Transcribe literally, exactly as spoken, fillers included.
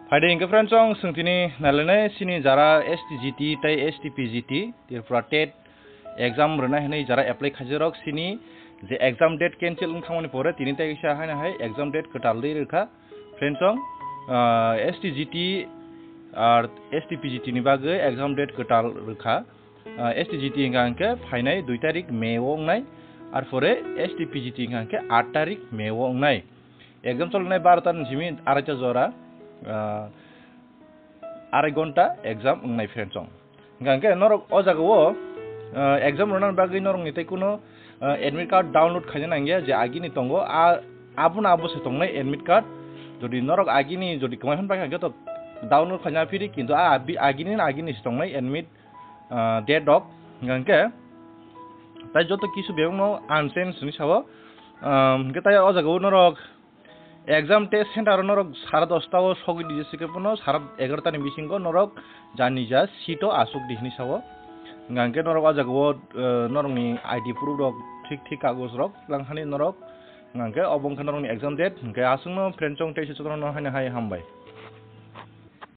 Phaidi hingke friends, chwng swngtini nailainai sini jara S T G T tei S T P G T, Tripura TET exam rwnai hinwi jara apply khaijakrok sini je exam date cancel wng thangmani pore tini tei kisa haino hai exam date kwtal rwi rwkha. Friends, chwng, ah, S T G T ar S T P G T ni bagwi exam date kwtal rwkha. Ah, S T G T hingka hingke phainai dui tarik May o wngnai, ar pore S T P G T hingka hingke aat tarik May o wngnai. Exam cholnai barota ni simi araita jora, ah, arai gonta exam wngnai friends, chwng. Hingka hingke norok o jaga o, ah, exam rwna bagwi norok ni tei kuno, ah, admit card download khaina nangya je agini tongo, a, abono abo se tongnai admit card. Jodi norok agini jodi kwmai phan bangkha hingke to download khaina phiri, kintu a abi-, agini agini se tongnai admit, ah, date rok. Hingka hingke tai joto kisu bebakno unsend hinwi sao. Ah, hingke tai o jaga o norok exam test center o norok sara dosta o sogwi di, jese khe bono sara egarota ni bisingo norok jani ja seat o asuk di hinwi sao. Hingka hingke norok o jaga o, eh, norok ni I D proof rok thik thik kagoj rok lang hani norok. Hingka hingke obo wngkha norok ni exam date, hingke aswk no friends, chwng tei se jotono haino hai hambai.